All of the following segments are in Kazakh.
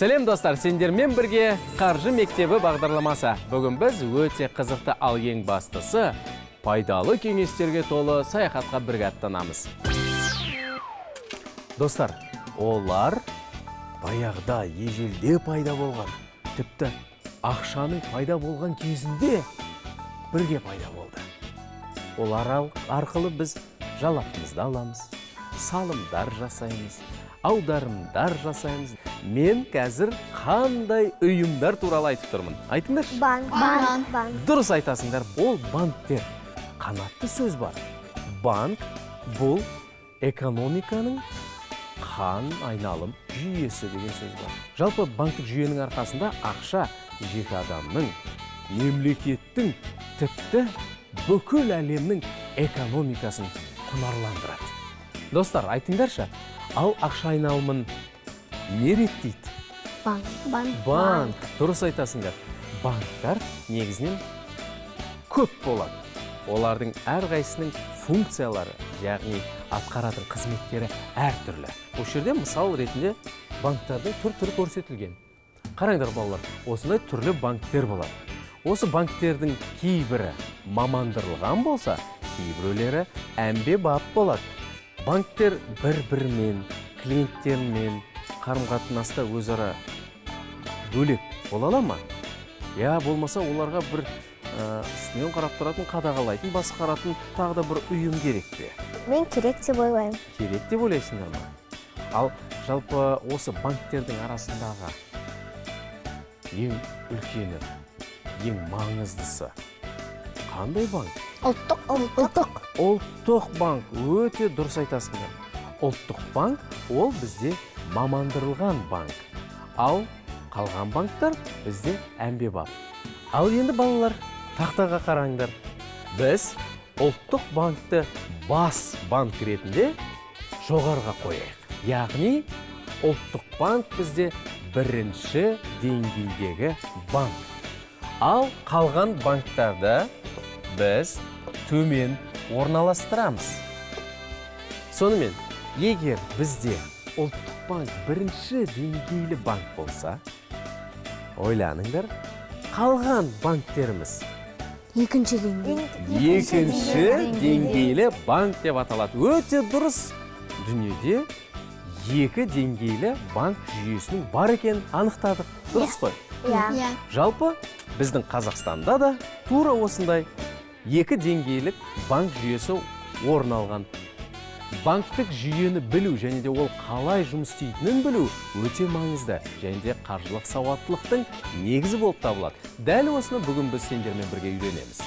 Сәлем, достар! Сендермен бірге «Қаржы мектебі» бағдарламасы. Бүгін біз өте қызықты, ал ең бастысы пайдалы кеңестерге толы саяхатқа бірге аттанамыз. Достар, олар баяғыда, ежелде пайда болған, тіпті ақшаның пайда болған кезінде бірге пайда болды. Олар арқылы біз жалақымызды аламыз, салымдар жасаймыз, аударымдар жасаймыз. Мен қазір қандай ұйымдар туралы айтып тұрмын, айтыңдаршы? Банк. Банк. Банк. Дұрыс айтасыңдар, ол банктер. Қанатты сөз бар. Банк — бұл экономиканың қан айналым жүйесі деген сөз бар. Жалпы, банктік жүйенің арқасында ақша жеке адамның, мемлекеттің, тіпті бүкіл әлемнің экономикасын құнарландырады. Достар, айтыңдаршы, ал ақша айналымын не реттейді? Банк. Банк. Банк, дұрыс айтасыңдар. Банктар негізінен көп болады. Олардың әрқайсысының функциялары, яғни атқаратын қызметтері әртүрлі. Осы жерде мысал ретінде банктардың түр түрі көрсетілген. Қараңдар, балалар, осындай түрлі банктер болады. Осы банктердің кейбірі мамандырылған болса, кейбіреулері әмбебап болады. Банктер бір бірімен, клиенттермен қарым қатынаста өзара бөлек бола ала ма, я болмаса оларға бір үстінен қарап тұратын, қадағалайтын, басқаратын тағы да бір ұйым керек пе? Мен керек деп ойлаймын. Керек деп ойлайсыңдар ма? Ал жалпы, осы банктердің арасындағы ең үлкені, ең маңыздысы қандай банк? Ұлттық. Ұлттық. Ұлттық банк, өте дұрыс айтасыңдар. Ұлттық банк ол бізде мамандырылған банк, ал қалған банктар бізде әмбебап. Ал енді, балалар, тақтаға қараңдар. Біз ұлттық банкті бас банк ретінде жоғарыға қояйық, яғни ұлттық банк бізде бірінші деңгейдегі банк, ал қалған банктарды біз төмен орналастырамыз. Сонымен, егер бізде ұлттық банк бірінші деңгейлі банк болса, ойланыңдар, қалған банктеріміз Екінші деңгей. Екінші деңгейлі банк деп аталады. Өте дұрыс. Дүниеде екі деңгейлі банк жүйесінің бар екенін анықтадық, дұрыс қой? Иә. Иә. Жалпы, біздің Қазақстанда да тура осындай екі деңгейлік банк жүйесі орын алған. Банктік жүйені білу және де ол қалай жұмыс істейтінін білу өте маңызды және де қаржылық сауаттылықтың негізі болып табылады. Дәл осыны бүгін біз сендермен бірге үйренеміз.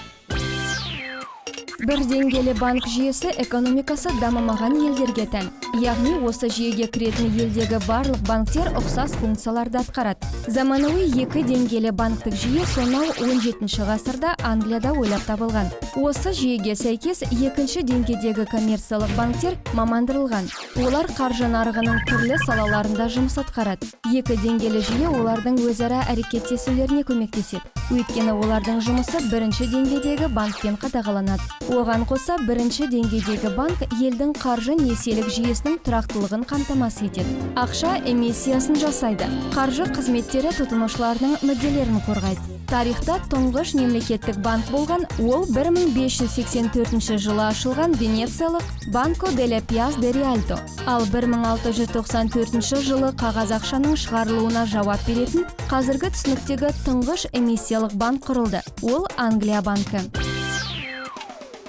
Бір деңгейлі банк жүйесі экономикасы дамымаған елдерге тән. Яғни осы жүйеге кіретін елдегі барлық банктер ұқсас функцияларды атқарады. Заманауи екі деңгейлі банктік жүйе сонау 17 ғасырда Англияда ойлап табылған. Осы жүйеге сәйкес, екінші деңгейдегі коммерциялық банктер мамандырылған. Олар қаржы нарығының түрлі салаларында жұмыс атқарады. Екі деңгейлі жүйе олардың өзара әрекеттесулеріне көмектеседі. Өйткені олардың жұмысы бірінші деңгейдегі банкпен қадағаланады. Оған қоса, бірінші деңгейдегі банк елдің қаржы несиелік жүйесінің тұрақтылығын қамтамасыз етеді. Ақша эмиссиясын жасайды. Қаржы қызметтері тұтынушыларының мүдделерін қорғайды. Тарихта тұңғыш мемлекеттік банк болған ол 1584 жылы ашылған венециялық Банко делла Пьяцца ди Риальто. Ал 1694 жылы қағаз ақшаның шығарылуына жауап беретін қазіргі түсініктегі тұңғыш эмиссиялық банк құрылды. Ол — Англия банкі.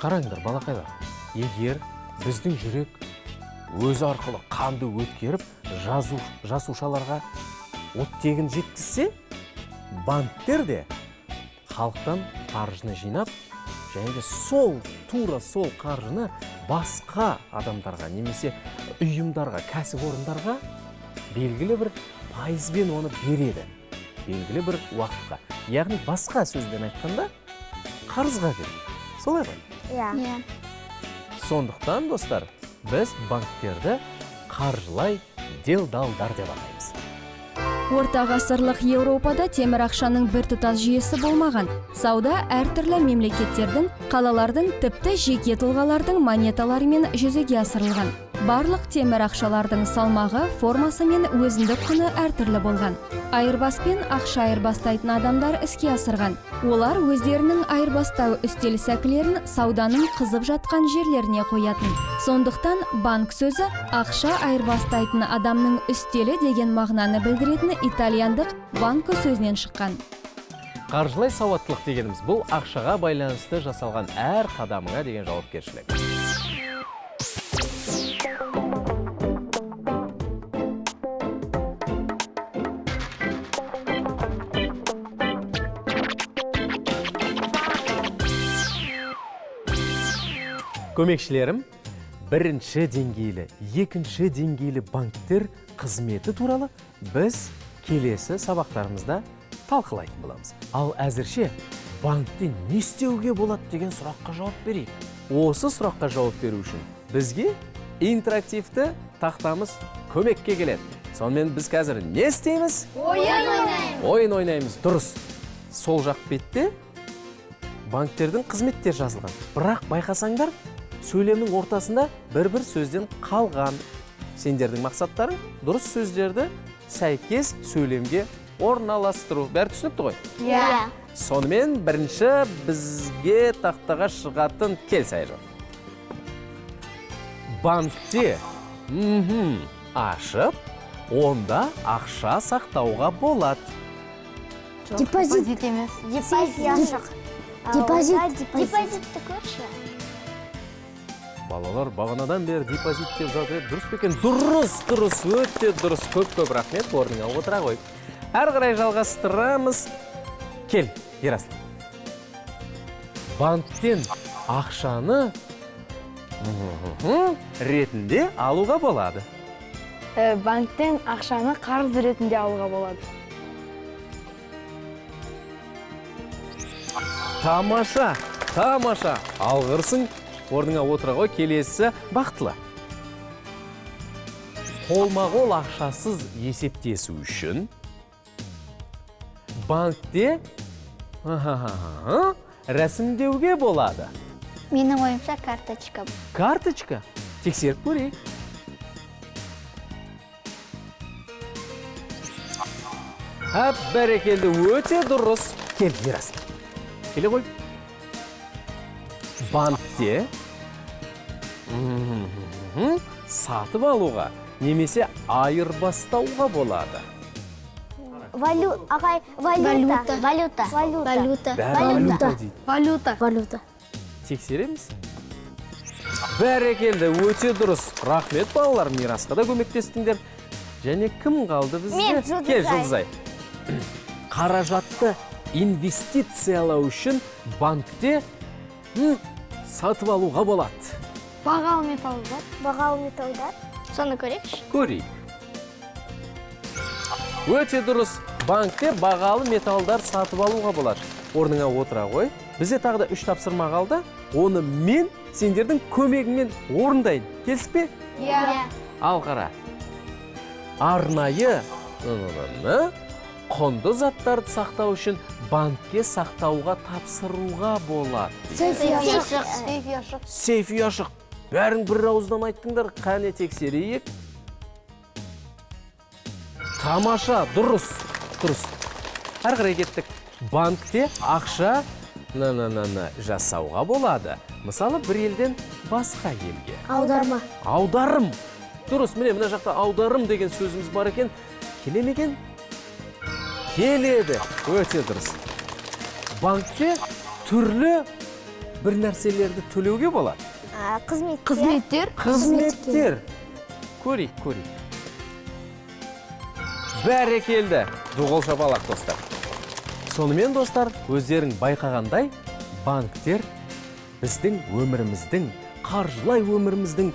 Қараңдар, балақайлар, егер біздің жүрек өзі арқылы қанды өткеріп, жасушаларға оттегін жеткізсе, банктер де халықтан қаржыны жинап және де сол тура сол қаржыны басқа адамдарға немесе ұйымдарға, кәсіпорындарға белгілі бір пайызбен оны береді, белгілі бір уақытқа, яғни басқа сөзбен айтқанда, қарызға береді, солай ғой? Иә. Иә. Сондықтан, достар, біз банктерді қаржылай делдалдар деп атаймыз. Орта ғасырлық Еуропада темір ақшаның біртұтас жүйесі болмаған. Сауда әртүрлі мемлекеттердің, қалалардың, тіпті жеке тұлғалардың монеталарымен жүзеге асырылған. Барлық темір ақшалардың салмағы, формасы мен өзіндік құны әртүрлі болған. Айырбаспен ақша айырбастайтын адамдар іске асырған. Олар өздерінің айырбастау үстел сәкілерін сауданың қызып жатқан жерлеріне қоятын. Сондықтан банк сөзі ақша айырбастайтын адамның үстелі деген мағынаны білдіретін итальяндық банко сөзінен шыққан. Қаржылай сауаттылық дегеніміз – бұл ақшаға байланысты жасалған әр қадамыңа деген жауапкершілік. Көмекшілерім, бірінші деңгейлі, екінші деңгейлі банктер қызметі туралы біз келесі сабақтарымызда талқылайтын боламыз. Ал әзірше банкте не істеуге болады деген сұраққа жауап берейік. Осы сұраққа жауап беру үшін бізге интерактивті тақтамыз көмекке келеді. Сонымен, біз қазір не істейміз? Ойын ойнаймыз. Ойын ойнаймыз, дұрыс. Сол жақ бетте банктердің қызметтері жазылған. Бірақ байқасаңдар, сөйлемнің ортасында бір-бір сөзден қалған. Сендердің мақсаттарың – дұрыс сөздерді сәйкес сөйлемге орналастыру. Бәрі түсінікті ғой? Иә. Сонымен, бірінші бізге тақтаға шығатын, кел, Сайжан. Банкте ашып, онда ақша сақтауға болады. Депозит. Депозит емес. Депозит. Депозит. Депозитті көрші. Балалар бағанадан бері депозит деп жатыр еді, дұрыс па екен? Дұрыс, дұрыс, өте дұрыс. Көп көп рахмет, орныңа отыра ғой. Әрі қарай жалғастырамыз. Кел, Ерасыл. Банктен ақшаны ретінде алуға болады. Банктен ақшаны қарыз ретінде алуға болады. Тамаша, тамаша. Алғырсың, орныңа отыра ғой. Келесі, Бақтылы. Қолма-қол ақшасыз есептесу үшін банкте рәсімдеуге болады. Менің ойымша, карточка. Карточка? Тексеріп көрейік. Әп, бәрекелді, өте дұрыс. Кел, Мирас. Келе ғой. Банкте сатып алуға немесе айырбастауға болады. Ағай, валюта. Валюта. Валюта. Валюта. Бәрі валюта дейді. Валюта. Валюта. Тексереміз. Бәрекелді, өте дұрыс. Рахмет, балалар, Мирасқа да көмектестіңдер. Және кім қалды бізде? Мен, Жұлдызай. Кел, Жұлдызай. Қаражатты инвестициялау үшін банкте сатып алуға болады. Бағалы металдар. Бағалы металдар. Соны көрейікші. Көрейік. Өте дұрыс. Банкте бағалы металдар сатып алуға болады. Орныңа отыра ғой. Бізде тағы да үш тапсырма қалды. Оны мен сендердің көмегіңмен орындайын. Келісіп пе? Иә. Ал қара. Арнайы ны құнды заттарды сақтау үшін банкке сақтауға тапсыруға болады дейді. Сейф. Сейф ұяшық. Сейф ұяшық. Бәрің бір ауыздан айттыңдар. Қане, тексерейік. Тамаша, дұрыс, дұрыс. Әрі қарай кеттік. Банкте ақша на на на на жасауға болады. Мысалы, бір елден басқа елге. Аударма. Аударым. Дұрыс, міне, мына жақта аударым деген сөзіміз бар екен. Келе ме екен? Келеді. Өте дұрыс. Банкте түрлі бір нәрселерді төлеуге болады. Қызметтер. Қызметтер. Қызметтер. Көрейік, көрейік. Бәрекелді. Ду қол шапалақ, достар. Сонымен, достар, өздерің байқағандай, банктер біздің өміріміздің, қаржылай өміріміздің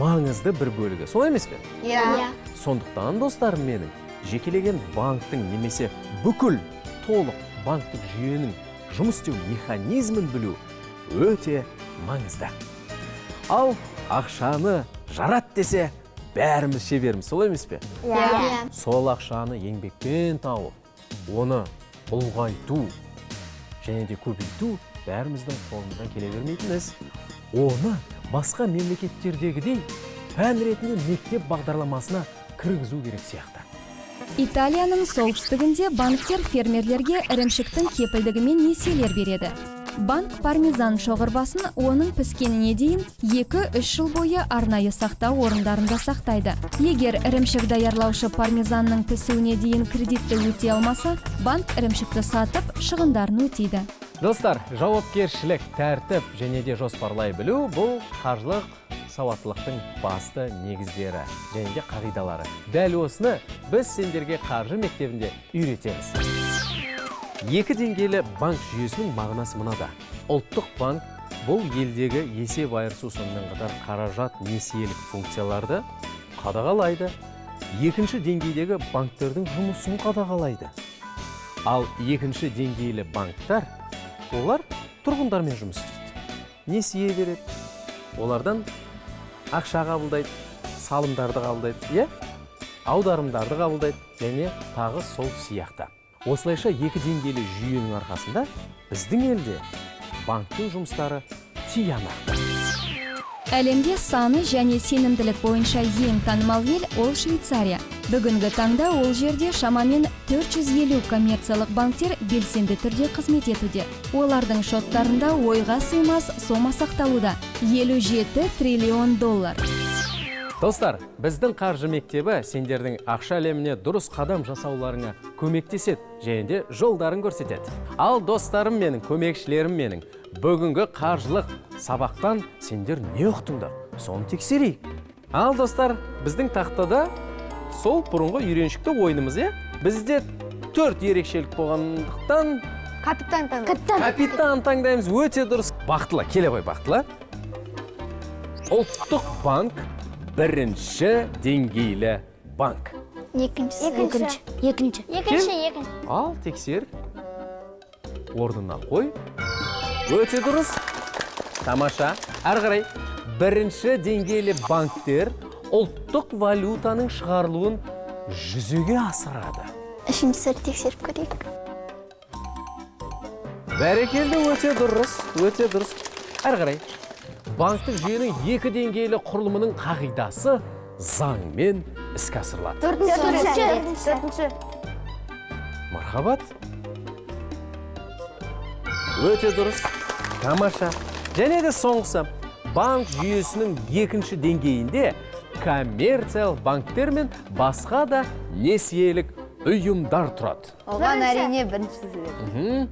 маңызды бір бөлігі. Солай емес пе? Иә. Сондықтан, достарым менің, жекелеген банктің немесе бүкіл толық банктік жүйенің жұмыс істеу механизмін білу өте маңызды. Ал ақшаны жарат десе, бәріміз шеберміз, солай емес пе? Иә. Сол ақшаны еңбекпен тауып, оны ұлғайту және де көбейту бәріміздің қолымыздан келе бермейтін іс. Оны басқа мемлекеттердегідей Пән ретінде мектеп бағдарламасына кіргізу керек сияқты. Италияның солтүстігінде банктер фермерлерге ірімшіктің кепілдігімен несиелер береді. Банк пармезан шоғырбасын оның піскеніне дейін 2-3 жыл бойы арнайы сақтау орындарында сақтайды. Егер ірімшік даярлаушы пармезанның пісуіне дейін кредитті өтей алмаса, банк ірімшікті сатып, шығындарын өтейді. Достар, жауапкершілік, тәртіп және де жоспарлай білу – бұл қаржылық сауаттылықтың басты негіздері және де қағидалары. Дәл осыны біз сендерге қаржы мектебінде үйретеміз. Екі деңгейлі банк жүйесінің мағынасы мынада: ұлттық банк бұл елдегі есеп айырысу, сонымен қатар қаражат, несиелік функцияларды қадағалайды, екінші деңгейдегі банктердің жұмысын қадағалайды. Ал екінші деңгейлі банктар, олар тұрғындармен жұмыс істейді, несие береді, олардан ақша қабылдайды, салымдарды қабылдайды, иә, аударымдарды қабылдайды және тағы сол сияқты. Осылайша, екі деңгейлі жүйенің арқасында біздің елде банктің жұмыстары тиянақты. Әлемде саны және сенімділік бойынша ең танымал ел – ол Швейцария. Бүгінгі таңда ол жерде шамамен 450 коммерциялық банктер белсенді түрде қызмет етуде. Олардың шоттарында ойға сыймас сома сақталуда – 57 триллион доллар. Достар, біздің қаржы мектебі сендердің ақша әлеміне дұрыс қадам жасауларыңа көмектеседі және де жолдарын көрсетеді. Ал, достарым менің, көмекшілерім менің, бүгінгі қаржылық сабақтан сендер не ұқтыңдар, соны тексерейік. Ал, достар, біздің тақтада сол бұрынғы үйреншікті ойынымыз, иә? Бізде төрт ерекшелік болғандықтан, Капитан таңдау. Капитан таңдаймыз, өте дұрыс. Бақтылы, келе ғой, Бақтылы. Ұлттық банк – бірінші деңгейлі банк. Екіншісі. Екінші. Екінші. Екінші, екінші. Ал, тексер. Орнына қой. Өте дұрыс. Тамаша. Әрі қарай. Бірінші деңгейлі банктер ұлттық валютаның шығарылуын жүзеге асырады. Үшіншісі, тексеріп көрейік. Бәрекелді, өте дұрыс, өте дұрыс. Әрі қарай. Банктік жүйенің екі деңгейлі құрылымының қағидасы заңмен іске асырылады. Төртінші. Төртінші. Мархабат. Өте дұрыс. Тамаша. Және де соңғысы. Банк жүйесінің екінші деңгейінде коммерциялық банктер мен басқа да несиелік ұйымдар тұрады. Оған, әрине, бірінші себеп.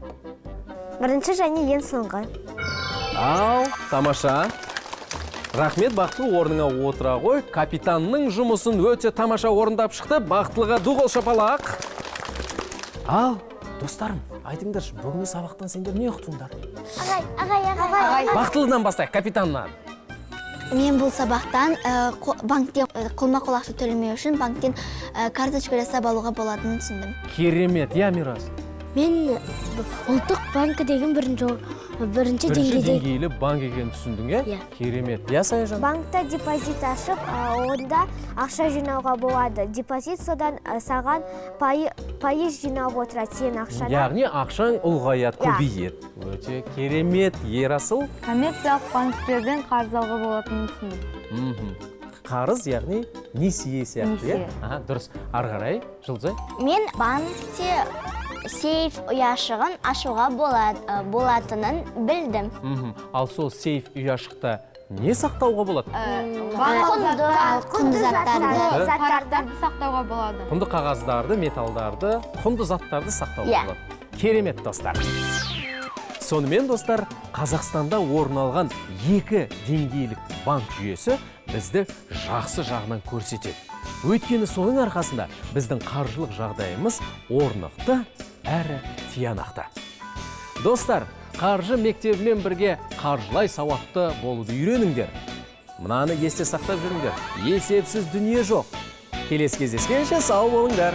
Бірінші және ең соңғы. Ал, тамаша. Рахмет, Бақтылы, орныңа отыра ғой. Капитанның жұмысын өте тамаша орындап шықты. Бақтылыға ду қол шапалақ. Ал, достарым, айтыңдаршы, бүгінгі сабақтан сендер не ұқтыңдар? Ағай, ағай, ағай. Бақтылыдан бастайық, капитаннан. Мен бұл сабақтан банкте қолма-қол ақша төлемеу үшін банктен карточка жасап алуға болатынын түсіндім. Керемет, иә, Мирас? Мен ұлттық банкі деген бірінші Бірінші деңгейде деңгейлі банк екенін түсіндің, иә? Иә. Керемет. Иә, Саяжан? Банкта депозит ашып, онда ақша жинауға болады. Депозит содан саған пайыз жинап отырады сенің ақшаңа. Яғни ақшаң ұлғаяды, Иә. көбейеді. Өте керемет, Ерасыл. Коммерциялық банктерден қарыз алуға болатынын түсіндім. Қарыз, яғни несие сияқты, иә? Несие. Аха, дұрыс. Ары қарай, Жұлдызай. Мен банкте сейф ұяшығын ашуға болатынын білдім. Ал сол сейф ұяшықта не сақтауға болады? Құнды заттарды. Парақтарды сақтауға болады. Құнды қағаздарды, металдарды, құнды заттарды сақтауға Иә. болады. Керемет, достар. Сонымен, достар, Қазақстанда орын алған екі деңгейлік банк жүйесі бізді жақсы жағынан көрсетеді. Өйткені соның арқасында біздің қаржылық жағдайымыз орнықты әрі тиянақты. Достар, қаржы мектебімен бірге қаржылай сауатты болуды үйреніңдер. Мынаны есте сақтап жүріңдер: есепсіз дүние жоқ. Келесі кездескенше сау болыңдар.